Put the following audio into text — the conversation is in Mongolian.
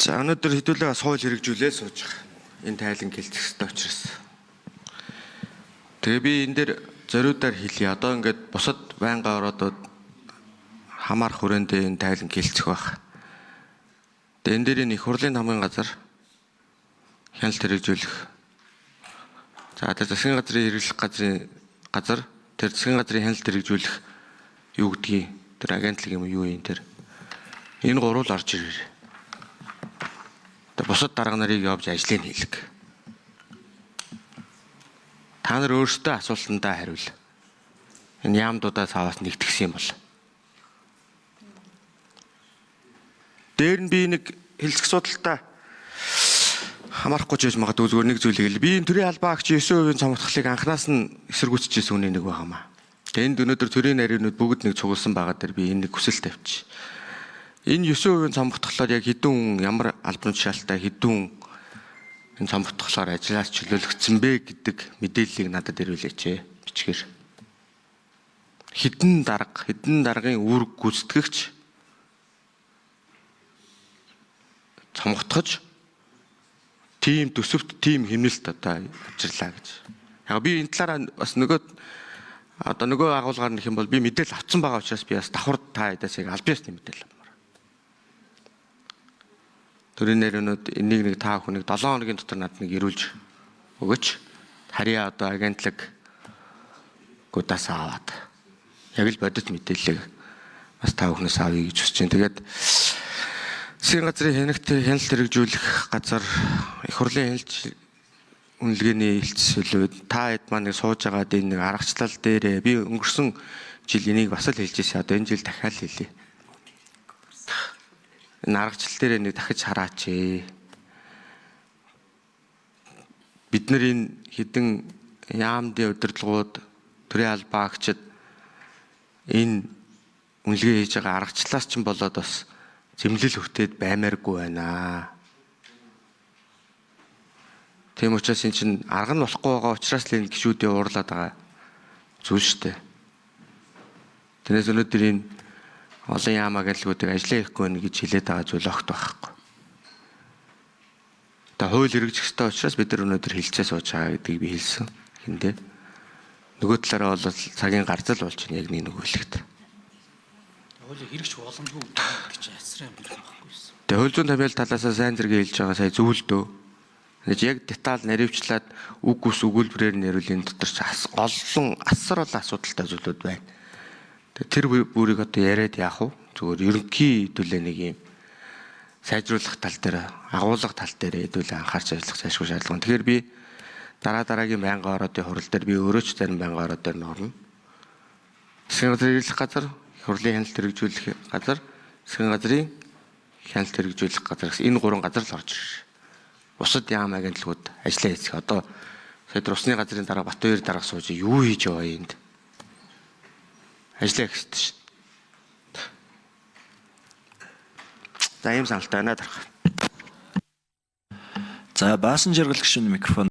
За, өнөөдөр хэдүүлээ бас хууль хэрэгжүүлээ сууж байгаа. Энэ тайлан гэлцэх ёстой учраас. Тэгээ би энэ дээр зориудаар хэлье. Одоо ингээд бусад байнгын ороодод хамаарх хүрээндээ энэ тайлан гэлцэх байх. Тэгээ энэ дээр энэ их хурлын хамгийн газар хяналт хэрэгжүүлэх. За, тэр засгийн газрын хэрэглэх газрын газар, тэр засгийн газрын хяналт хэрэгжүүлэх юу гэдгийг, тэр агентлаг юм юу юм, тэр энэ гурвал орж ирээр. Тэгээ бусад дарга нарыг явж ажлыг хийлэг. Та нар өөрсдөө асуултандаа хариул. Энэ яамдуудаас аваас нэгтгсэн юм бол. Дээр нь би нэг хэлцэх судалтай хамаарахгүй ч байж магадгүй, зүгээр нэг зүйлийг хэл. Би энэ төрийн албаа агч 9% цомготхлыг анханаас нь эсэргүүцчихсэн үний нэг байгаамаа. Тэгээ энд өнөөдөр төрийн нарийнууд бүгд нэг цугласан байгаа дээр би энэ нэг хүсэл тавьчих. Энэ 9% цомготхлоор яг хэдэн хүн, ямар албан тушаалтай хэдэн хүн энэ цомготхлоор ажиллаас чөлөөлөгдсөн бэ гэдэг мэдээллийг надад ирүүлээч ээ, бичгээр. Хэдэн дарга, хэдэн даргын үүрэг гүйцэтгэгч цомготгож тийм төсөвт, тийм хэмнэлт одоо авчирлаа гэж. Яг би энэ талаараа бас нөгөө одоо нөгөө агуулгаар нэх юм бол би мэдээлэл авсан байгаа учраас би бас давхар та хэдээс яг аль биесны мэдээлэл авмаар. Төрийн нэрнүүд энийг нэг та бүхнийг 7 хоногийн дотор над нэг ирүүлж өгөөч. Харьяа одоо агентлаг гудаас аваад яг л бодит мэдээллийг бас та бүхнээс авъя гэж хүсэж байна. Тэгээд засгийн газрын хянагт хяналт хэрэгжүүлэх газар, их хурлын хяналт үнэлгээний хэлтсэлүүд та хэд маань нэг сууж байгаад энэ нэг аргачлал дээрээ би өнгөрсөн жил энийг бас л хэлж ирсэн. Одоо энэ жил дахиад хэлье. Энэ аргачлал дээрээ нэг дахиж хараач ээ. Бид нар энэ хэдэн яамдын удирдлагууд, төрийн албаа агчид энэ үнэлгээ хийж байгаа аргачлалаас ч болоод бас зэмлэл хүртээд баймааргүй байна. Тийм учраас энэ чинь арга нь болохгүй байгаа учраас л энэ гişүүдийн уурлаад байгаа зүйл шүү дээ. Тэрнээс өнөөдөр энэ олон яам агентлагуудыг ажиллаа хийхгүй байна гэж хэлээд байгаа зүйл огт байхгүй. Тэгээ хууль хэрэгжих ёстой учраас бид нар өнөөдөр хэлцээ сууж байгаа гэдгийг би хэлсэн. Хиндэ. Нөгөө талаараа бол цагийн гарцал болж байна яг нэг нөгөөлөгт. Хуулийн хэрэгжих боломжгүй гэдэг чинь асрын юм байхгүй юусэн. Тэгээ хууль зүйн тамиал талаасаа сайн зэрэг хэлж байгаа сая зөвлөдөө. Яг деталь наривчлаад үг ус өгүүлбэрээр нэривл энэ дотор ч олон асар олон асуудалтай зүйлүүд байна. Тэр бүрийг одоо яриад яах вэ? Зүгээр ерөнхий хэдүүлээ нэг юм сайжруулах тал дээр, агуулга тал дээр хэдүүлээ анхаарч ажиллах зайлшгүй шаардлага. Тэгэхээр би дараа дараагийн байнгын ороодын хурал дээр би өөрөө ч зарим байнгын ороод дээр нь орно. Засгийн газрын хэрэглэх газар, их хурлын хяналт хэрэгжүүлэх газар, засгийн газрын хяналт хэрэгжүүлэх газар гэсэн энэ гурван газар л орж ирж. Бусад яам агентлагууд ажиллаа хийцэх. Одоо сая усны газрын дараа Батбаяр дарга сууж юу хийж яваа энд? Ажиллаа хийх хэрэгтэй шүү. За, ийм саналтай байна дарга. За, Баасан жаргал гишүүн микрофон